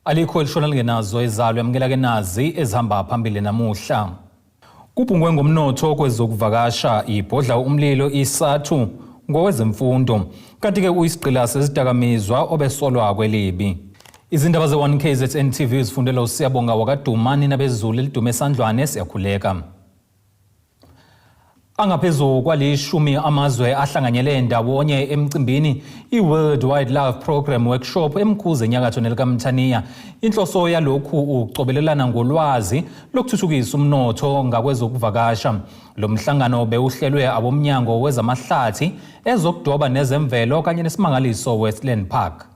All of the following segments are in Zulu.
Alikho elishona lingenazo izalo yamukela ke nazi ezihamba phambili namuhla. Kubhungwe ngomnotho kwezokuvakasha ibhodla umlilo isathu ngowezemfundo kanti-ke uyisigqila sezidakamizwa obesolwa kwelibi. Izindaba ze-1 KZN TV zifundela uSiyabonga wakaDumani nabezulu elidume esandlwane siyakhuleka. Angaphezu kwalishumi amazwe ahlanganyele ndawonye emcimbini i-World Wildlife Program Workshop eMkhuze enyakatho nelikaMthaniya. Inhloso yalokhu ukucobelelana ngolwazi lokuthuthukisa umnotho ngakwezokuvakasha. Lo mhlangano bewuhlelwe abomnyango wezamahlathi, ezokudoba nezemvelo kanye neSimangaliso Westland Park.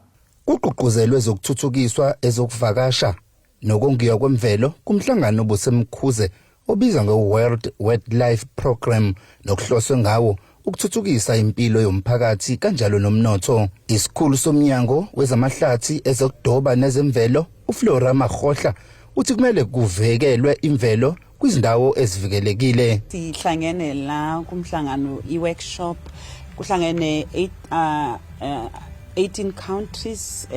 Kugqugquzelwe ezokuthuthukiswa ezokuvakasha nokongiwa kwemvelo kumhlangano obuseMkhuze obizwa nge-World Wildlife Programme nokuhloswe ngawo ukuthuthukisa impilo yomphakathi kanjalo nomnotho. Isikhulu somnyango wezamahlathi ezokudoba nezemvelo uFlora Makgohla uthi kumele kuvekelwe imvelo kwizindawo ezivikelekile. Sihlangene la kumhlangano i-workshop kuhlangene 8 18 countries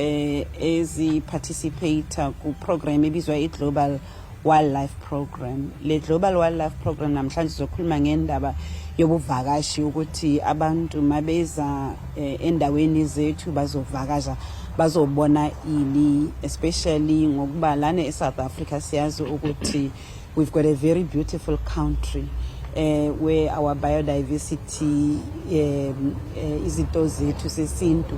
ezi-participate ku-program ebizwa i-Global Wildlife Program. Le Global Wildlife Program namhlanje sizokhuluma ngendaba yobuvakashi ukuthi abantu mabeza endaweni zethu bazovakasha bazobona ini especially ngokuba lana eSouth Africa siyazi ukuthi we've got a very beautiful country where our biodiversity izinto zethu sesintu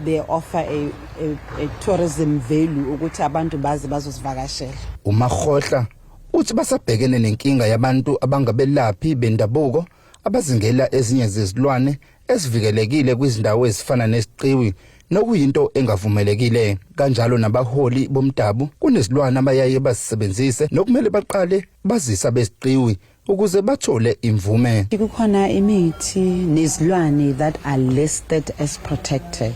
they offer a tourism value ukuthi abantu baze bazosivakashela. UMakgohla uthi basabhekene nenkinga yabantu abangabelaphi bendabuko abazingela ezinye zezilwane ezivikelekile kwizindawo ezifana nesiqiwi nokuyinto engavumelekile kanjalo nabaholi bomdabu kunezilwane abayaye bazisebenzise nokumele baqale bazise abeziqiwi ukuze bathole imvume. Kukhona imithi nezilwane that are listed as protected.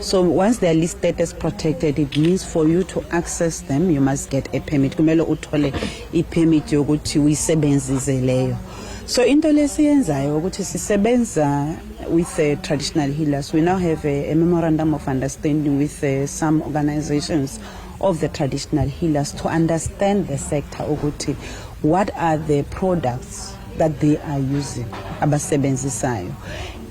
So once they are listed as protected, it means for you to access them, you must get a permit. Kumele uthole i-permit yokuthi uyisebenzise leyo. So into lesiyenzayo ukuthi sisebenza with traditional healers. We now have a memorandum of understanding with some organizations of the traditional healers to understand the sector ukuthi what are the products that they are using abasebenzisayo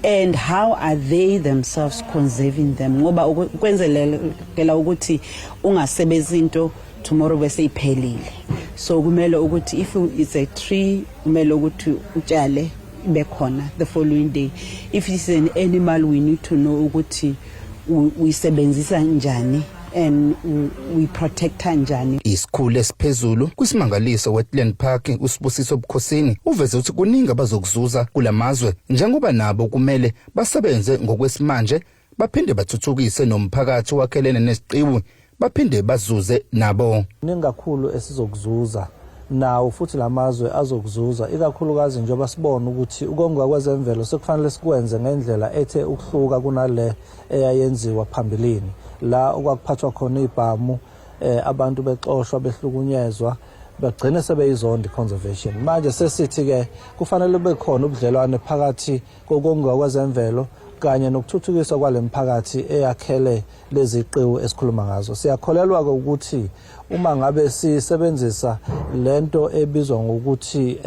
and how are they themselves conserving them ngoba ukwenzelela ukuthi ungasebenzi into tomorrow bese iphelile so kumele ukuthi if it's a tree kumele ukuthi utshale ibe khona the following day if it's an animal we need to know ukuthi uyisebenzisa njani and we protecta njani. Isikhulu esiphezulu kwiSimangaliso Wetland Park uSibusiso Bukhosini uveze ukuthi kuningi abazokuzuza kulamazwe njengoba nabo kumele basebenze ngokwesimanje baphinde bathuthukise nomphakathi wakhelene nesiqiwi baphinde bazuze nabo. Kuningi kakhulu esizokuzuza nawo futhi lamazwe azokuzuza ikakhulukazi njengoba sibona ukuthi ukongiwa kwezemvelo sekufanele sikwenze ngendlela ethe ukuhluka kunale eyayenziwa phambilini la okwakuphathwa khona ibhamu abantu bexoshwa behlukunyezwa bagcine sebeyizonda conservation. Manje sesithi ke kufanele kube khona ubudlelwane phakathi kokongiwa kwezemvelo kanye nokuthuthukiswa kwale mphakathi eyakhele lezi qiwu esikhuluma ngazo. Siyakholelwa ke ukuthi uma ngabe sisebenzisa lento ebizwa ngokuthi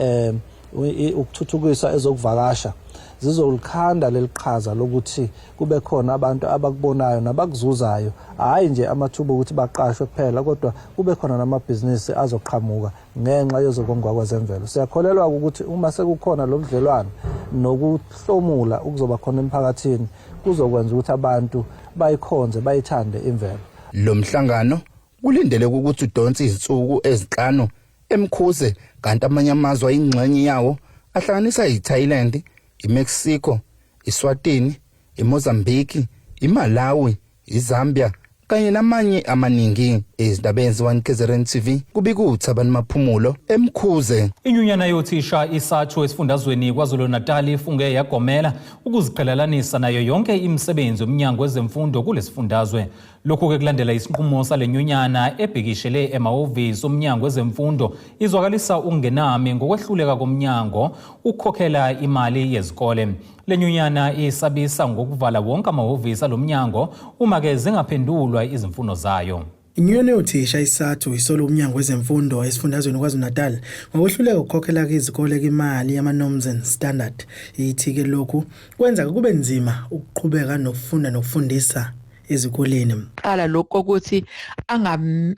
ukuthuthukisa ezokuvakasha zizolikhanda leliqhaza lokuthi kube khona abantu abakubonayo nabakuzuzayo, hhayi nje amathuba okuthi baqashwe kuphela kodwa kube khona namabhizinisi azoqhamuka ngenxa yezokongwa kwezemvelo. Siyakholelwa ukuthi uma sekukhona lo budlelwano nokuhlomula okuzoba khona emphakathini kuzokwenza ukuthi abantu bayikhonze bayithande imvelo. Lo mhlangano kulindeleke ukuthi udonse izinsuku ezinhlanu eMkhuze kanti amanye amazwe ayingxenye yawo ahlanganisa iThailand, iMexico, iSwatini, iMozambique, iMalawi, iZambia kanye namanye amaningi. Ezindabeni ze-1 KZN TV kubika uThabani Maphumulo eMkhuze. Inyunyana yothisha iSATHU esifundazweni KwaZulu-Natal ifunge yagomela ukuziqhelelanisa nayo yonke imisebenzi yomnyango wezemfundo kulesifundazwe. Lokhu-ke kulandela isinqumo sale nyunyana ebhikishele emahhovisi omnyango wezemfundo izwakalisa ukungenami ngokwehluleka komnyango ukukhokhela imali yezikole. Le nyunyana isabisa ngokuvala wonke amahhovisi alo mnyango uma-ke zingaphendulwa izimfuno zayo. Inyunyana yothisha iSADTU isola uMnyango Wezemfundo esifundazweni KwaZulu-Natal ngokwehluleka ukukhokhela izikole imali yama-norms and standard. Ithi-ke lokhu kwenza kube nzima ukuqhubeka nokufunda nokufundisa ezikoleni. Qala lokhu kokuthi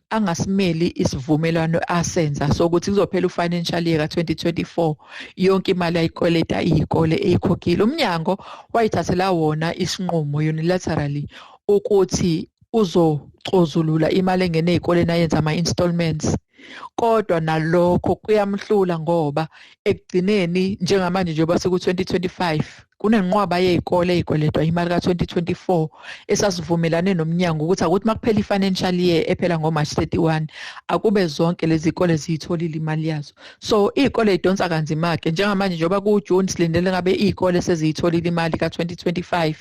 angasimeli isivumelwano asenza sokuthi kuzophela u-financial year ka-2024 yonke imali ayikweleta iy'kole eyikhokhile. Umnyango wayithathela wona isinqumo unilaterally ukuthi uzocozulula imali engene ey'koleni ayenza ama-installments, kodwa nalokho kuyamhlula ngoba ekugcineni njengamanje njengoba siku-2025 kunenqwaba yey'kole ey'kweletwa imali ka-2024 esasivumelane nomnyango ukuthi akuthi makuphela i-financial year ephela ngo-March 31 akube zonke lezi zikole ziyitholile imali yazo. So iy'kole y'donsa kanzima-ke njengamanje njengoba ku-June silindele ngabe iy'kole seziyitholile imali ka-2025,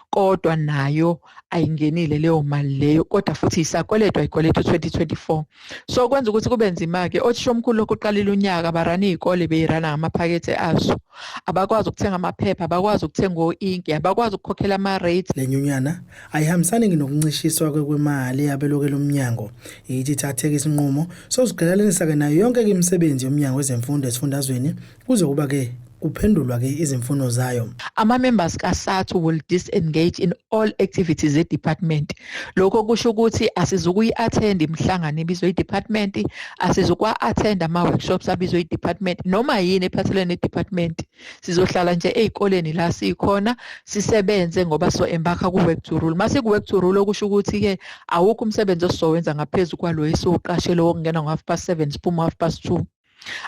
kodwa nayo ayingenile leyo mali leyo, kodwa futhi isakweletwa ikweletwa 2024. So kwenza ukuthi kube nzima-ke. Othishomkhulu lokhu uqalile unyaka barana iy'kole beyirana ngamaphakethe azo, abakwazi ukuthenga amaphepha, abakwazi ukuthenga o-inki, abakwazi ukukhokhela ama-rates. Le nyunyana ayihambisani nokuncishiswa kwemali yabelokela umnyango. Ithi ithatheke isinqumo sokuziqhelelanisa-ke nayo yonke imisebenzi yomnyango wezemfundo esifundazweni kuze kuba-ke kuphendulwa-ke izimfuno zayo. Ama-members kaSADTU will disengage in all activities e-department. Lokho kusho ukuthi asizukuyi-attend imihlangano ebizwe i-department, asizukwa-attend ama-workshops abizwe i-department, noma yini ephathelene ne-department. Sizohlala nje ey'koleni la sikhona sisebenze ngoba so-embark-a ku-work to rule. Mase ku-work to rule okusho ukuthi-ke awukho umsebenzi esizowenza ngaphezu kwalo esiwuqashele wokungena ngo-7:30 siphume 2:30.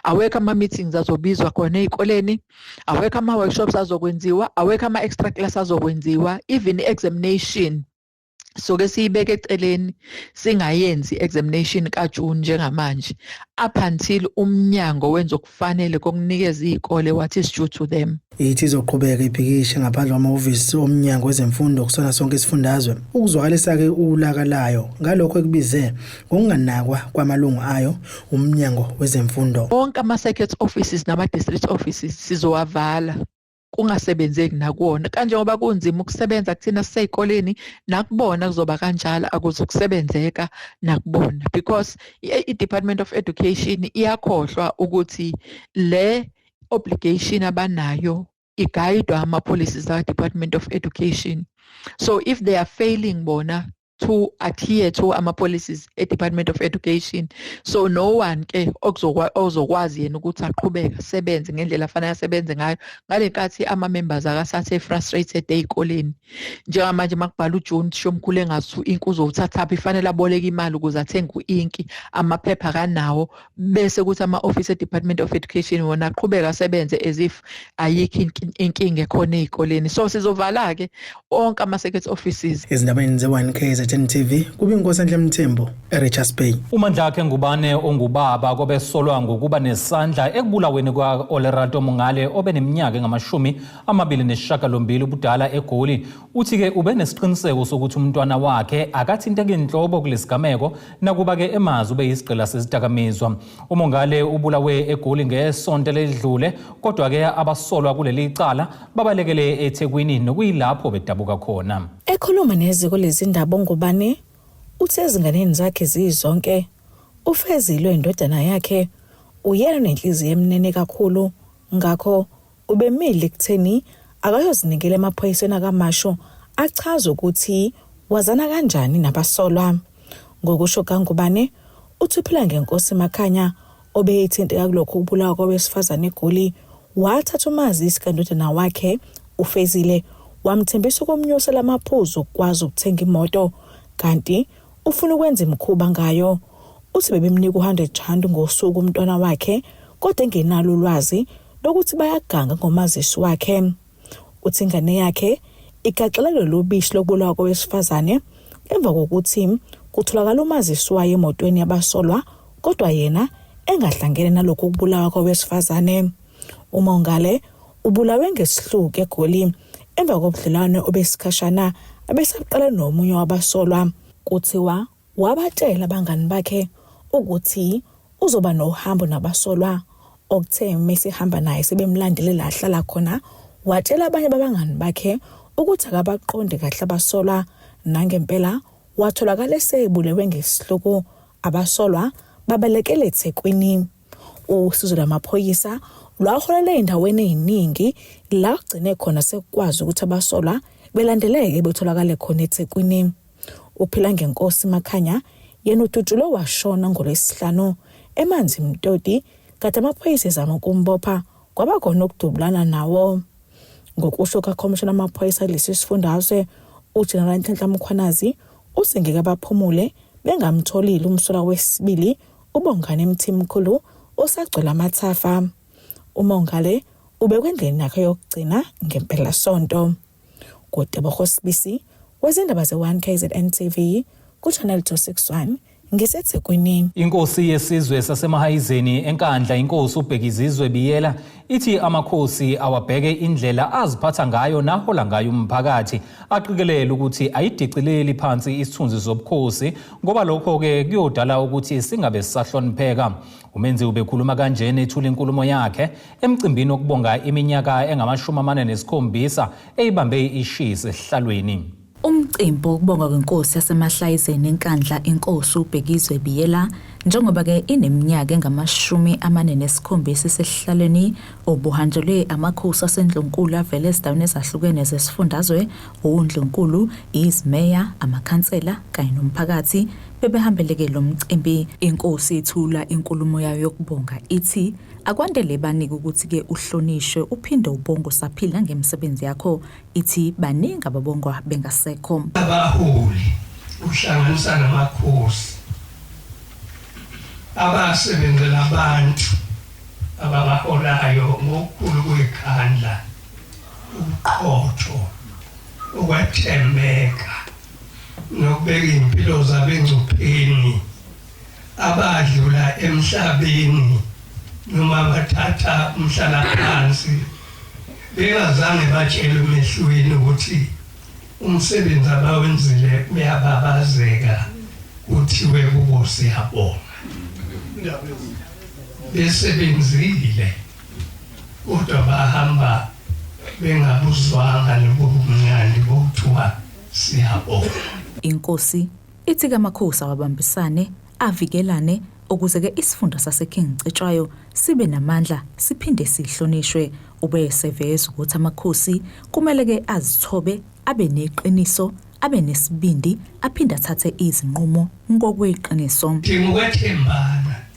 Awekho ama-meetings azobizwa khona ey'koleni, awekho ama-workshops azokwenziwa, awekho ama-extra class azokwenziwa, even i-examination soke siyibeke eceleni singayenzi examination kaJune njengamanje up until umnyango wenza okufanele kokunikeza iy'kole what is due to them. Ithi izoqhubeka ibhikishe ngaphandle kwamahhovisi omnyango wezemfundo kusona sonke isifundazwe ukuzwakalisa-ke ulaka layo ngalokho ekubize ngokunganakwa kwamalungu ayo umnyango wezemfundo. Wonke ama-circuit offices nama-district offices sizowavala kungasebenzeki nakuwona, kanjengoba kunzima ukusebenza kuthina sisey'koleni nakubona kuzoba kanjalo, akuzukusebenzeka nakubona because i-Department of Education iyakhohlwa ukuthi le obligation abanayo i-guide-wa ama-policies aka-Department of Education. So if they are failing bona to adhere to ama-policies e-Department of Education, so no one ke ozokwazi yena ukuthi aqhubeke asebenze ngendlela afanele asebenze ngayo ngale nkathi ama-members akasathe frustrated ey'koleni. Njengamanje makubhala uJune thishomkhulu engazi u-inki uzowuthathaphi, ifanele aboleke imali ukuze athenge u-inki, amaphepha akanawo, bese kuthi ama-office e-Department of Education wona aqhubeke asebenze as if ayikho inkinga ekhona ey'koleni. So sizovala-ke onke ama-circuit offices. Ezindabeni ze-1 KZN TV kube Inkosi Mthembu eRichards Bay. UMandlakhe Ngubane ongubaba kobesolwa ngokuba nesandla ekubulaweni kwa-Olerato Mongale obeneminyaka engama-28 ubudala eGoli, uthi-ke ube nesiqiniseko sokuthi umntwana wakhe akathinteki inhlobo kulesigameko nakuba-ke emazi ube yisigqila sezidakamizwa. UMongale ubulawe eGoli ngesonto eledlule, kodwa-ke abasolwa kuleli cala babalekele eThekwini nokuyilapho bedabuka khona. Ekhuluma neziko lezindaba uNgubane uthe ezinganeni zakhe zizonke uFezile indodana yakhe uyena nenhliziyo emnene kakhulu, ngakho ubemile ekutheni akayozinikela emaphoyiseni akaMashu achaze ukuthi wazana kanjani nabasolwa. Ngokusho kaNgubane uthi uphila ngenkosi Makhanya obeyithinteka kulokhu ukubulawa kwabesifazane eGoli, wathatha umazisi kandodana wakhe uFezile wamthembisa ukumnyusela amaphuzu ukwazi ukuthenga imoto, kanti ufuna ukwenza imikhuba ngayo. Uthi bebemnika u-100 rand ngosuku umntwana wakhe, kodwa engenalo ulwazi lokuthi bayaganga ngomazisi wakhe. Uthi ingane yakhe igaxelelwe lubishi lokubulawa kowesifazane emva kokuthi kutholakala umazisi wayo emotweni yabasolwa, kodwa yena engahlangene nalokhu ukubulawa kowesifazane. UMongale ubulawe ngesihluku eGoli emva kobudlelwano obesikhashana abesaqala nomunye wabasolwa. Kuthiwa wabatshela abangani bakhe ukuthi uzoba nohambo nabasolwa okuthe mesehamba naye sebemlandele la ahlala khona watshela abanye babangani bakhe ukuthi akabaqondi kahle abasolwa nangempela watholakala esebulewe ngesihluku abasolwa babalekele eThekwini. Usizo lwamaphoyisa lwaholela ezindaweni eziningi la kugcine khona sekukwazi ukuthi abasolwa belandeleke betholakale khona eThekwini. UPhilangenkosi Makhanya yena udutshulwe washona ngoLwesihlanu eManzimtoti kade amaphoyisa ezama ukumbopha kwaba khona ukudubulana nawo. Ngokusho kukakhomishana wamaphoyisa kulesi sifundazwe uGeneral Nhlanhla Mkhwanazi uthi ngeke baphumule bengamtholile umsolwa wesibili uBongani Mthimkhulu osagcwele amathafa. UMongale ubekwe endleleni yakhe yokugcina ngempelasonto. KuTebogo Sibisi wezindaba ze-1 KZN TV ku-Channel 261 ngiseThekwini. Inkosi yesizwe saseMahayizeni eNkandla inkosi uBhekizizwe Biyela ithi amakhosi awabheke indlela aziphatha ngayo nahola ngayo umphakathi aqikelele ukuthi ayidicileli phansi isithunzi sobukhosi ngoba lokho-ke kuyodala ukuthi singabe sisahlonipheka. Umenzi ubekhuluma kanjena ethula inkulumo yakhe emcimbini wokubonga iminyaka engama-47 eyibambe ishisa esihlalweni. Umcimbi wokubongwa kwenkosi yaseMahlayizeni eNkandla inkosi uBhekizwe Biyela njengoba-ke ineminyaka engama-47 isesihlalweni obuhanjelwe amakhosi aseNdlunkulu avela ezindaweni ezahlukene zesifundazwe, uNdlunkulu, izimeya, amakhansela kanye nomphakathi bebehambeleke lo mcimbi. Inkosi ithula inkulumo yayo yokubonga ithi akwandele banike ukuthi-ke uhlonishwe uphinde ubonge usaphila ngemisebenzi yakho ithi baningi ababongwa bengasekho. Abaholi kuhlanganisa namakhosi abasebenzela abantu ababaholayo ngokukhulu kuyikhandla ubuqotho ukwethembeka nokubeka iy'mpilo zabo engcupheni abadlula emhlabeni noma bathatha umhlalaphansi bengazange batshelwe emehlweni ukuthi umsebenzi abawenzile uyababazeka kuthiwe kubo siyabonga besebenzile kodwa bahamba bengabuzwanga lobo bumnandi bokuthiwa siyabonga. Inkosi ithi-ke amakhosi awabambisane avikelane ukuze-ke isifunda saseKing Cetshwayo sibe namandla siphinde sihlonishwe. Ube eseveza ukuthi amakhosi kumele-ke azithobe, abe neqiniso, abe nesibindi aphinde athathe izinqumo ngokweqiniso. Dinga ukwethembana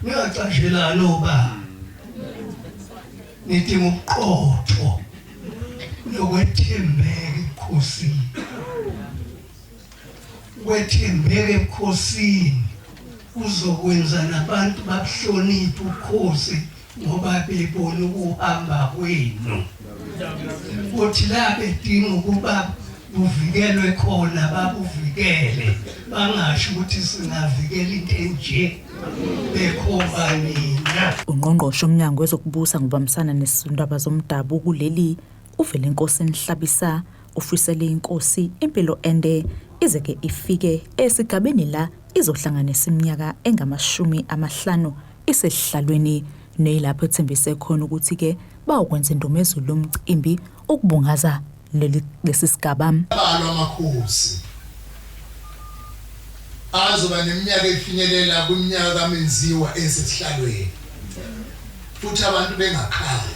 ningacashelani obaba nidinga ubuqotho nokwethembeka ebukhosini kwethembeka ebukhosini kuzokwenza nabantu babuhloniphe ubukhosi ngoba bebona ukuhamba kwenu kuthi la bedinga ukuba buvikelwe khona babuvikele bangasho ukuthi singavikela into enje bekhomba nina. Ungqongqoshe womnyango wezokubusa ngobambisana nezindaba zomdabu kuleli uVelenkosini Hlabisa ufisele inkosi impilo ende ize ke ifike esigabeni la izohlanganisa iminyaka engama-50 isesihlalweni neyilapho ethembise khona ukuthi-ke bawukwenza indumezulu lomcimbi ukubungaza leli lesi sigaba. Balwa amakhosi azoba neminyaka efinyelela kwiminyaka kaMenziwa esesihlalweni futhi abantu bengakhali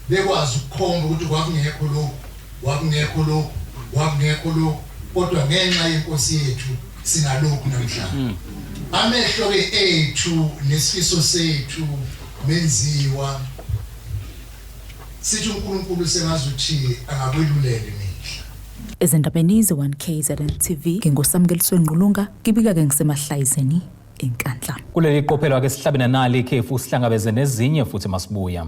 bekwazi ukukhomba ukuthi kwakungekho lokhu kwakungekho lokhu kwakungekho lokhu kodwa ngenxa yenkosi yethu sinalokhu namhlanje hmm. amehlo ke ethu nesifiso sethu menziwa sithi uNkulunkulu sengazuthi angakwelulela imihla Ezindabeni ze-1 KZN TV nginguSamkeliswe Ngqulunga ngibika-ke ngisemaHlayizeni eNkandla. Kuleli qophelo ake sihlabe nanali ikhefu sihlangabeze nezinye futhi masibuya.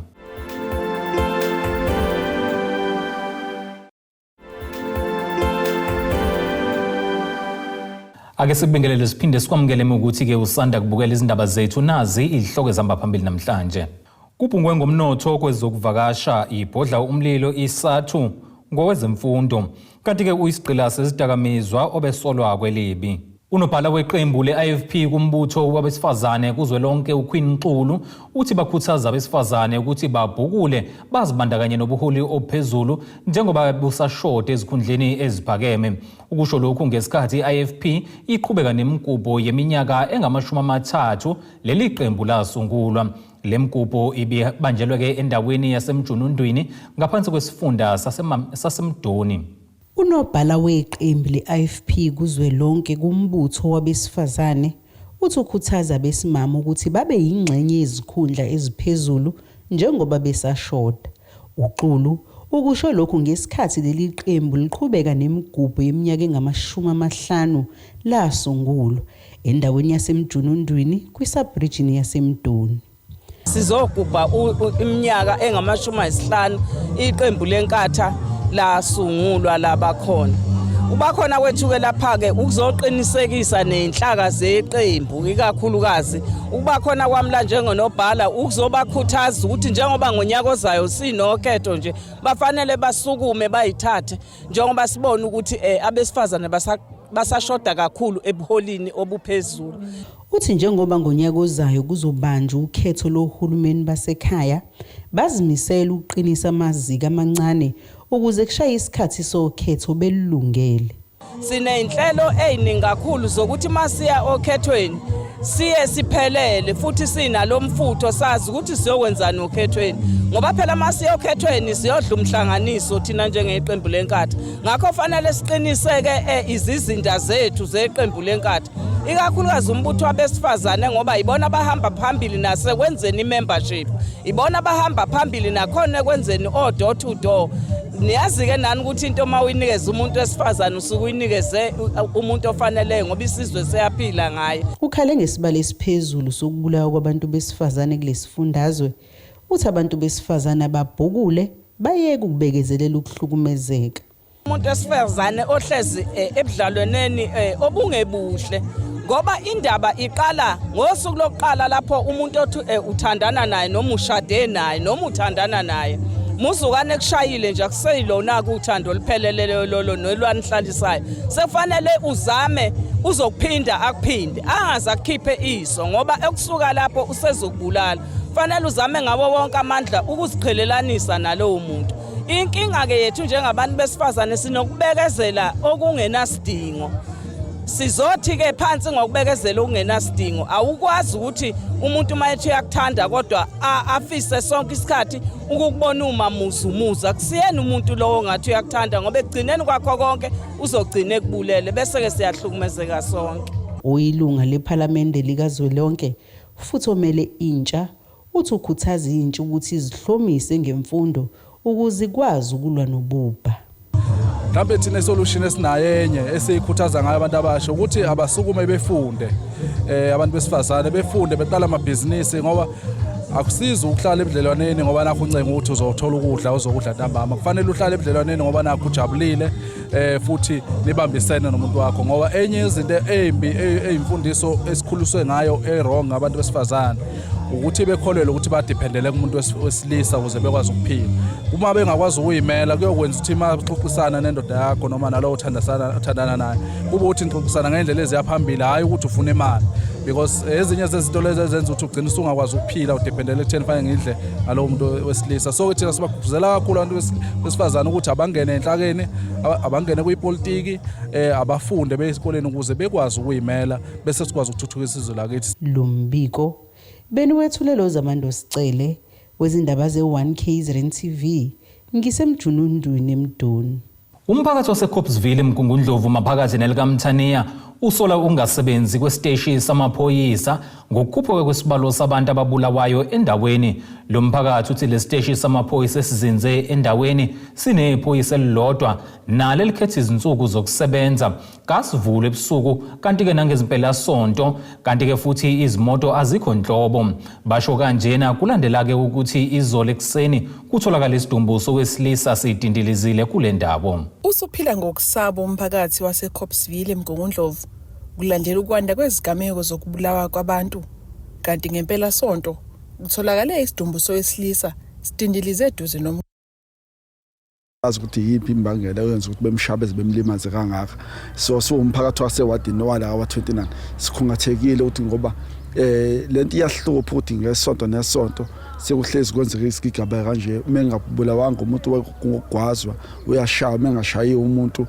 Ake sikubingelele siphinde sikwamukele ukuthi-ke usanda kubukela izindaba zethu nazi izihloko ezihamba phambili namhlanje. Kubhungwe ngomnotho kwezokuvakasha ibhodla umlilo isathu ngowezemfundo, kanti-ke uyisigqila sezidakamizwa obesolwa kwelibi. Unobhala weqembu le-IFP kumbutho wabesifazane kuzwelonke uQueen Nxulu uthi bakhuthaza abesifazane ukuthi babhukule bazibandakanye nobuholi obuphezulu njengoba busashoda ezikhundleni eziphakeme. Ukusho lokhu ngesikhathi i-IFP iqhubeka nemigubho yeminyaka engamashumi 30 leli qembu lasungulwa. Le mgubho ibibanjelwe-ke endaweni yaseMjunundwini ngaphansi kwesifunda saseMdoni. Unobhala weqembu le-IFP kuzwelonke kumbutho wabesifazane uthi ukhuthaza abesimame ukuthi babe yingxenye yezikhundla eziphezulu njengoba besashoda. UXulu ukusho lokhu ngesikhathi leli qembu liqhubeka nemigubho yeminyaka engamashumi 50 lasungulwa endaweni yaseMjunundwini kwi-sub-region yaseMdoni. Sizogubha iminyaka engamashumi 5 iqembu leNkatha lasungulwa labakhona. Ubakhona kwethu-ke lapha-ke ukuzoqinisekisa ney'nhlaka zeqembu, ikakhulukazi ukuba khona kwami la njengonobhala ukuzobakhuthaza ukuthi njengoba ngonyaka ozayo sinokhetho nje, bafanele basukume bayithathe, njengoba sibona ukuthi abesifazane basashoda kakhulu ebuholini obuphezulu. Uthi njengoba ngonyaka ozayo kuzobanjwa ukhetho lohulumeni basekhaya, bazimisele ukuqinisa amaziko amancane ukuze kushaye isikhathi sokhetho belungele. Siney'nhlelo ey'ningi kakhulu zokuthi masiya okhethweni siye siphelele futhi sinalo mfutho, sazi ukuthi siyokwenzani okhethweni, ngoba phela masiya okhethweni siyodla umhlanganiso thina njengeqembu leNkatha. Ngakho fanele siqiniseke izizinda zethu zeqembu leNkatha, ikakhulukazi umbutho wabesifazane, ngoba ibona abahamba phambili nasekwenzeni i-membership, ibona abahamba phambili nakhona ekwenzeni o-door to door. Niyazi-ke nani ukuthi into uma uyinikeze umuntu wesifazane usuke uyinikeze umuntu ofaneleyo, ngoba isizwe siyaphila ngaye. Ukhale ngesibalo esiphezulu sokubulawa kwabantu besifazane kulesifundazwe. Uthi abantu besifazane ababhukule bayeke ukubekezelela ukuhlukumezeka. Umuntu wesifazane ohlezi ebudlalwaneni obungebuhle, ngoba indaba iqala ngosuku lokuqala lapho umuntu othi uthandana naye noma ushade naye noma uthandana naye muzukane kushayile nje, akuseyilona-ke uthando olupheleleleyo lolo nolwanihlalisayo. Sekufanele uzame uzokuphinda akuphinde, angaze akukhiphe iso, ngoba ekusuka lapho usezokubulala. Fanele uzame ngawo wonke amandla ukuziqhelelanisa nalowo muntu. Inkinga-ke yethu njengabantu besifazane, sinokubekezela okungenasidingo. Sizothi-ke phansi ngokubekezela okungenasidingo. Awukwazi ukuthi umuntu uma ethi uyakuthanda kodwa afise sonke isikhathi ukukubona umamuzumuza. Akusiyena umuntu lowo ngathi uyakuthanda, ngoba ekugcineni kwakho konke uzogcina ekubulele, bese-ke siyahlukumezeka sonke. Oyilunga lephalamende likazwelonke futhi omele intsha uthi ukhuthaza intsha ukuthi izihlomise ngemfundo ukuze ikwazi ukulwa nobubha. Mhlawumbe thina isolution esinayo enye esiyikhuthaza ngayo abantu abasha ukuthi abasukume befunde, abantu besifazane befunde, beqala amabhizinisi, ngoba akusizi ukuhlala ebudlelwaneni ngoba nakho uncenga ukuthi uzothola ukudla uzokudla ntambama. Kufanele uhlale ebudlelwaneni ngoba nakho ujabulile, futhi nibambisene nomuntu wakho, ngoba enye izinto embi eyimfundiso esikhuliswe ngayo e-wrong abantu besifazane ukuthi bekholelwe ukuthi badependele kumuntu wesilisa ukuze bekwazi ukuphila. Uma bengakwazi ukuyimela, kuyokwenza ukuthi uma uxoxisana nendoda yakho noma nalowo othandasana othandana naye, kube ukuthi nixoxisana ngendlela eziya phambili, hhayi ukuthi ufuna imali, because ezinye zezinto lezi ezenza ukuthi ugcine usungakwazi ukuphila udependele ekutheni fanele ngidle ngalowo muntu wesilisa. So thina sibagqugquzela kakhulu abantu besifazane ukuthi abangene enhlakeni, abangene kwipolitiki, abafunde beyesikoleni ukuze bekwazi ukuyimela, bese sikwazi ukuthuthukisa izwe lakithi. Lo mbiko beniwethulelwe uZamando Sicele wezindaba ze-1 KZN TV, ngiseMjunundwini eMdoni. Umphakathi waseCopesville eMgungundlovu maphakathi nelikaMthaniya usola ukungasebenzi kwesiteshi samaphoyisa ngokukhuphuka kwesibalo sabantu ababulawayo endaweni. Lo mphakathi uthi lesiteshi samaphoyisa esizinze endaweni sinephoyisa elilodwa nalo elikhetha izinsuku zokusebenza, kasivule ebusuku kanti-ke nangezimpelasonto, kanti-ke futhi izimoto azikho nhlobo. Basho kanjena kulandela-ke ukuthi izolo ekuseni kutholakala isidumbu sowesilisa sidindilizile kule ndawo. Usuphila ngokusaba umphakathi waseCopesville eMgungundlovu kulandela ukwanda kwezigameko zokubulawa kwabantu, kanti ngempelasonto kutholakale isidumbu sowesilisa sidindilize eduze. Azi ukuthi yiphi imbangela eyenza ukuthi bemshabe bemlimaze kangaka. So siwumphakathi wasewadini wala wa-29 sikhungathekile ukuthi ngoba lento iyahlupha ukuthi ngesonto nesonto sekuhlezi kwenzeka isigigaba kanje. Uma engabulawanga umuntu ngokugwazwa uyashaya, uma engashayiwe umuntu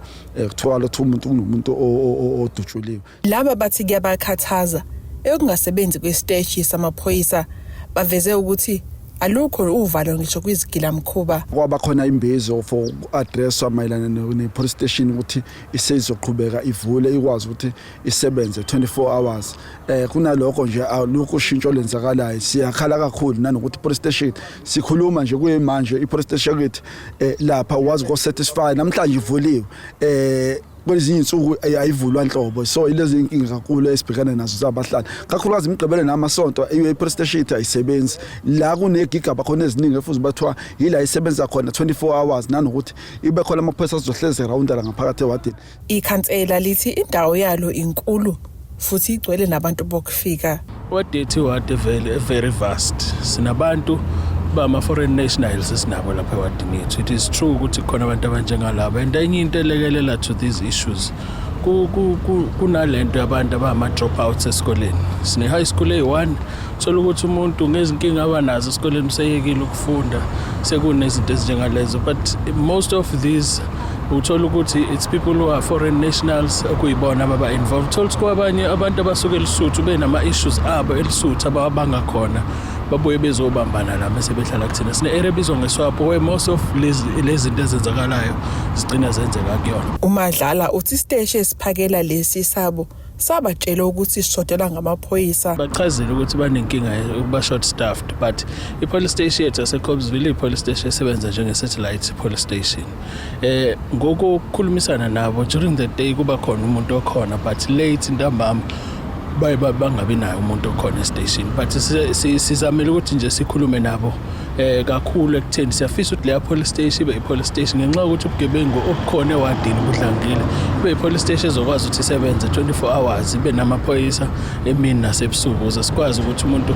kuthiwa lothu umuntu kunomuntu odutshuliwe. Laba bathi kuyabakhathaza ekungasebenzi kwesiteshi samaphoyisa, baveze ukuthi alukho uvalo ngisho kwizigilamkhuba. Kwaba khona imbizo for uku-addresswa mayelana ne-police station ukuthi iseyizoqhubeka ivule ikwazi ukuthi isebenze 24 hours. Kunalokho nje alukho ushintsho olwenzakalayo. Siyakhala kakhulu nanokuthi i-police station, sikhuluma nje kuyimanje i-police station kithi lapha wazi ko-satisfy namhlanje ivuliwe, kwezinye insuku ayivulwa nhlobo. So ilezi inkinga kakhulu esibhekene nazo zabahlali, kakhulukazi imigqibelo namasonto. I-police station ayisebenzi la kunegigaba khona eziningi efuze bathiwa yila isebenza khona 24 hours, nanokuthi ibe khona amaphoyisa azohlezi erawunda la ngaphakathi ewadini. Ikhansela lithi indawo yalo inkulu futhi igcwele nabantu bokufika. Wadi yethu iwadi vele very vast. Sinabantu bama-foreign nationals esinabo lapha ewadini yethu. It is true ukuthi khona abantu abanjengalaba, and enye into elekelela to these issues kunalento yabantu abama-dropouts esikoleni. Sine-high school eyi-one, thola ukuthi umuntu ngezinkinga abanazo esikoleni useyekile ukufunda, sekunezinto ezinjengalezo. But most of these uthola ukuthi it's people who are foreign nationals okuyibona ababa-involved. Thola ukuthi kwabanye abantu abasuke eLesotho benama-issues abo eLesotho abawabanga khona, babuye bezobambana la bese behlala kuthina. Sine-area ebizwa ngeSwapo where most of lezi zinto ezenzakalayo zigcina zenzeka kuyona. Umadlala uthi isiteshi esiphakela lesi sabo sabatshela ukuthi sishodelwa ngamaphoyisa. Bachazile ukuthi banenkinga ukuba short staffed, but i-police station yethu yaseCopesville i-police station esebenza njenge-satellite police station. Ngokukhulumisana nabo during the day kuba khona umuntu okhona, but late ntambama baye bangabi nayo umuntu okhona e-station. But sizamile ukuthi nje sikhulume nabo kakhulu ekutheni siyafisa ukuthi leya police station ibe i-police station, ngenxa yokuthi ubugebengu obukhona ewadini budlangile, ibe i-police station ezokwazi ukuthi isebenze 24 hours, ibe namaphoyisa emini nasebusuku, ukuze sikwazi ukuthi umuntu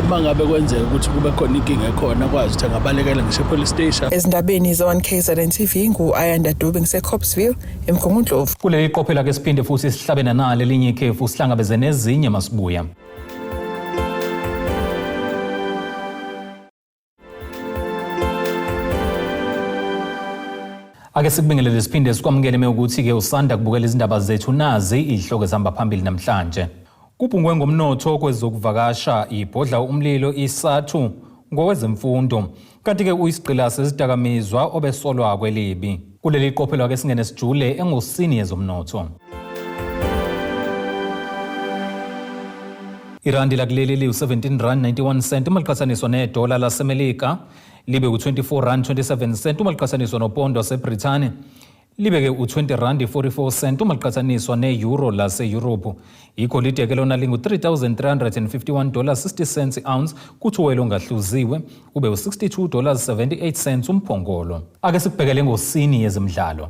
mangabe kwenzeka ukuthi kube khona inkinga ekhona akwazi ukuthi angabalekela ngisho e-police station. Ezindabeni ze-1 KZN TV, ngu-Ayanda Dube, ngiseCopesville, eMgungundlovu. Kuleli qophela ke siphinde futhi sihlabe nanali elinye ikhefu, sihlangabeze nezinye masibuya. Ake sikubingelele siphinde sikwamukele mewukuthi-ke usanda kubukela izindaba zethu. Nazi izihloko ezihamba phambili namhlanje. Kubhungwe ngomnotho kwezokuvakasha, ibhodla umlilo iSathu ngowezemfundo. Kanti-ke uyisigqila sezidakamizwa obesolwa kwelibi. Kuleli qophelo ake singene sijule engosini yezomnotho. Irandi lakuleli liwu-17 rand 91 cent uma liqhathaniswa nedola laseMelika, libe u-24 rand 27 cent uma liqhathaniswa nopondo waseBrithani, libe-ke u-20 rand 44 cent uma liqhathaniswa ne-euro lase-Europe. Igolide ke lona lingu-3351 dollars 60 cents ounce, kuthi uwele ongahluziwe ube u-62 dollars 78 cents umphongolo. Ake sikubhekele ngosini yezemidlalo.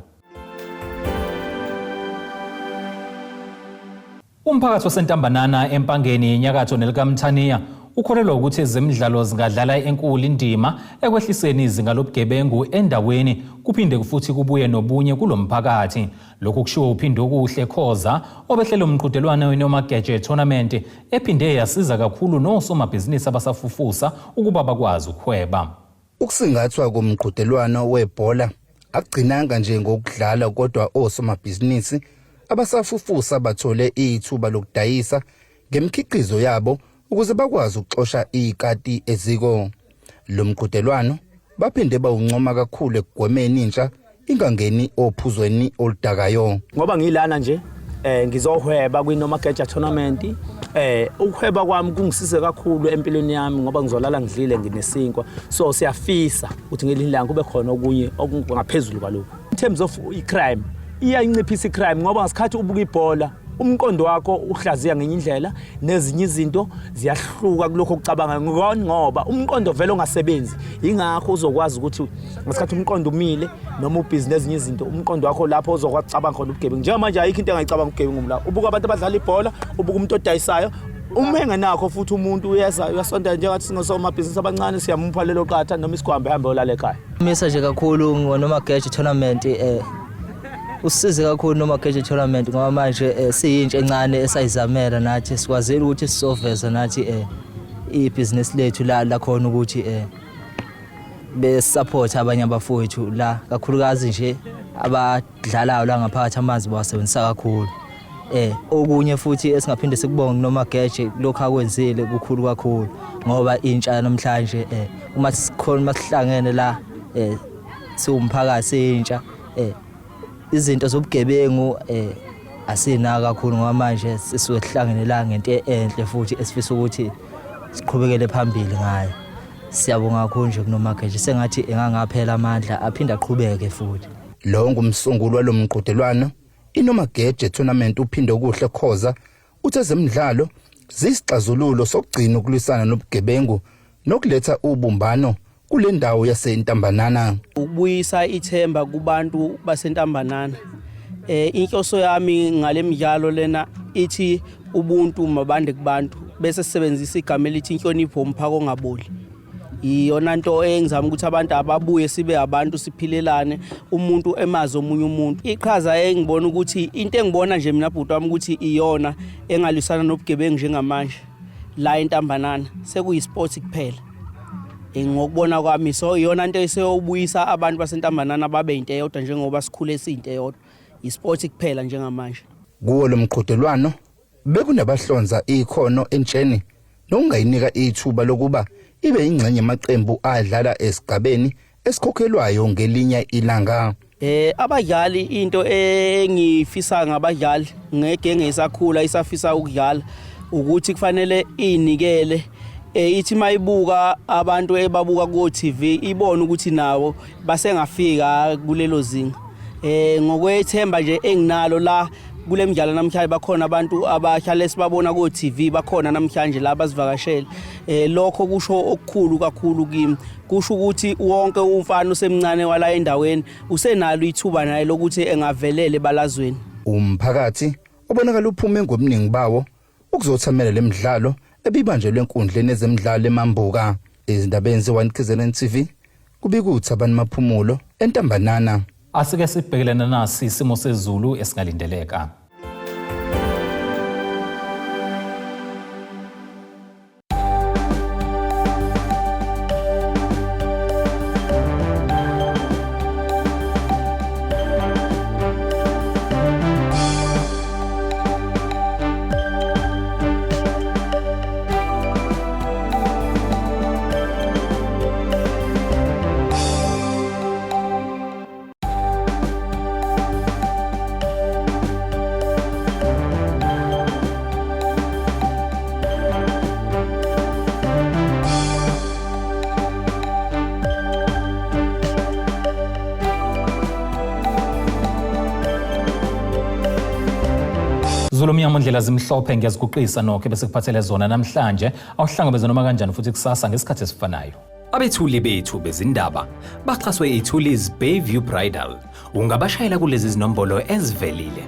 Umphakathi waseNtambanana eMpangeni enyakatho nelikaMthaniya ukholelwa ukuthi ezemidlalo zingadlala enkulu indima ekwehliseni izinga lobugebengu endaweni, kuphinde futhi kubuye nobunye kulo mphakathi. Lokhu kushiwo uPhindokuhle Khoza obehlele umqhudelwano weNomageje Tournament ephinde yasiza kakhulu nosomabhizinisi abasafufusa ukuba bakwazi ukuhweba. Ukusingathwa komqhudelwano webhola akugcinanga nje ngokudlala, kodwa osomabhizinisi abasafufusa bathole ithuba lokudayisa ngemikhiqizo yabo ukuze bakwazi ukuxosha ikati eziko. Lo mqhudelwano baphinde bawuncoma kakhulu ekugwemeni intsha ingangeni ophuzweni oludakayo. Ngoba ngilana nje ngizohweba kwiNomageja Tournament. Ukuhweba kwami kungisize kakhulu empilweni yami ngoba ngizolala ngidlile, nginesinkwa. So siyafisa ukuthi ngelinye ilanga kube khona okunye okungaphezulu kwalokhu. In terms of i-crime, iyayinciphisa i-crime ngoba ngasikhathi ubuka ibhola umqondo wakho uhlaziya ngenye indlela, nezinye izinto ziyahluka kulokho okucabanga ngoba umqondo vele ongasebenzi. Ingakho uzokwazi ukuthi ngasikhathi umqondo umile noma ubhizi nezinye izinto, umqondo wakho lapho uzokwazi ukucabanga khona ubugebengu. Njengamanje ayikho into engayicabanga ubugebengu la. Ubuka abantu abadlala ibhola, ubuka umuntu odayisayo. Uma engenakho futhi umuntu uyeza uyasondela njengathi singosomabhizinisi abancane siyamupha lelo qatha noma isigwambe ehambe olala ekhaya. Misa nje kakhulu ngoNomageje tournament eh usize kakhulu Nomageje tournament ngoba manje eh, siyintsha encane esayizamela nathi sikwazile ukuthi sizoveza nathi eh ibhizinisi lethu la lakhona ukuthi eh besupport abanye abafowethu la kakhulukazi nje abadlalayo la ngaphakathi amanzi bawasebenzisa kakhulu eh okunye futhi esingaphinde sikubonge kuNomageje lokho akwenzile kukhulu kakhulu ngoba intsha namhlanje eh uma sikhona masihlangene la eh siwumphakathi intsha eh izinto zobugebengu eh asinaka kakhulu ngoba manje sisuke sihlangene la ngento enhle futhi esifisa ukuthi siqhubekele phambili ngayo siyabonga kakhulu nje kuNomageje sengathi engangaphela amandla aphinde aqhubeke futhi Lo ngumsunguli walo mqhudelwano iNomageje Tournament uphinde okuhle Khoza uthe ezemidlalo ziyisixazululo sokugcina ukulwisana nobugebengu nokuletha ubumbano kule ndawo yaseNtambanana. Ukubuyisa ithemba kubantu baseNtambanana. Eh inhloso yami ngale midlalo lena ithi ubuntu mabande kubantu bese sisebenzisa igama elithi inhlonipho umphako ongaboli. Iyona nto engizama ukuthi abantu ababuye sibe abantu siphilelane umuntu emazi omunye umuntu. Iqhaza engibona ukuthi into engibona nje mina bhuti wami ukuthi iyona engalwisana nobugebengu njengamanje la eNtambanana sekuyisports kuphela. Ngokubona kwami so iyona nto eseyobuyisa abantu baseNtambanana babe into eyodwa njengoba sikhule siyinto eyodwa. Isport kuphela njengamanje. Kuwo lo mqhudelwano bekunabahlonza ikhono entsheni nokungayinika ithuba lokuba ibe ingxenye yamaqembu adlala esigabeni esikhokhelwayo ngelinye ilanga. Eh abadlali into engifisa ngabadlali ngegenge isakhula isafisa ukudlala ukuthi kufanele inikele eh ithi mayibuka abantu ebabuka ku TV ibone ukuthi nawo basengafika kulelo zinga eh ngokwethemba nje enginalo la kule midlalo namhlanje bakhona abantu abahlale sibabona ko TV bakhona namhlanje la bazivakashele eh lokho kusho okukhulu kakhulu kimi kusho ukuthi wonke umfana usemncane wala endaweni usenalo ithuba naye lokuthi engavelele ebalazweni. Umphakathi obonakala uphume ngobuningi bawo ukuzothamela le midlalo ebibanjelwe enkundleni ezemidlalo eMambuka. Ezindabeni ze-1 KZN TV kubika uThabani Maphumulo eNtambanana. Asike sibhekelene nasi isimo sezulu esingalindeleka. Zulu mnyama ndlela zimhlophe ngiyaziguqisa nokho bese kuphathele zona namhlanje awuhlangabeze noma kanjani futhi kusasa ngesikhathi esifanayo. Abethuli bethu bezindaba baxhaswe iThulis Bayview Bridal. Ungabashayela kulezi zinombolo ezivelile.